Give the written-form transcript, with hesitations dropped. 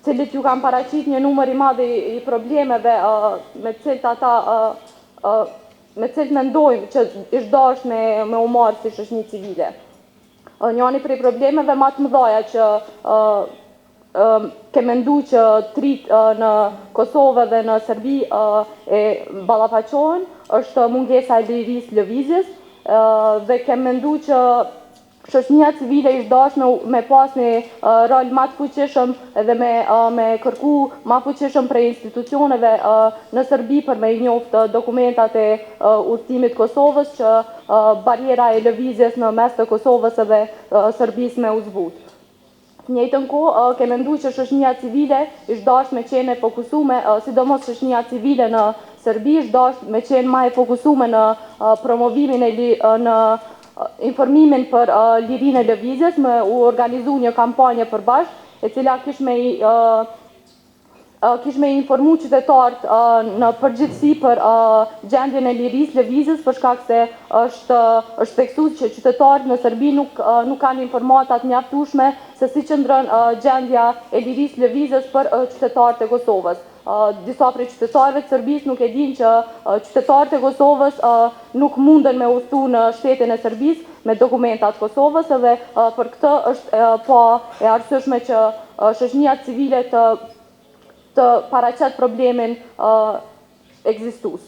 Cilit ju kanë paraqit një numër i madh i problemeve me të cilët ata me të cilët mendojmë që ish dasht me me u marrë si shoqni civile. Njani prej problemeve ma të mëdhaja që ke mendu që të rijtë në Kosovë dhe në Serbi e ballafaqohen është mungesa e lirisë lëvizjes dhe kem mendu që Shoqnia civile ish dasht me me pas një rol ma të fuqishëm edhe me me kërku ma fuqishëm prej institucioneve në Serbi për me i njoftë dokumentat e udhëtimit të Kosovës që barriera e lëvizjes në mes të Kosovës edhe Serbisë me u zbut. Të njëjtën kohë, ke mendu që shoqnia civile ish dasht me qenë e fokusume, sidomos shoqnia civile në Serbi ish dasht me qenë ma e fokusume në promovimin e në informimin për lirinë e lëvizjes, me u organizu një kampanjë e përbashkët, e cila kish me i kish me informu qytetarët në përgjithësi për gjendjen e lirisë lëvizjes për shkak se është është theksu që qytetarët në Serbi nuk nuk kanë informata të mjaftueshme se si qëndron gjendja e lirisë lëvizjes për qytetarët e Kosovës. Disa prej qytetarëve të Serbisë nuk e dinë që qytetarët e Kosovës nuk munden me udhëtu në shtetin e Serbisë me dokumenta të Kosovës edhe për këtë është po e arsyeshme që shoqënia civile të të paraqet problemin ekzistues.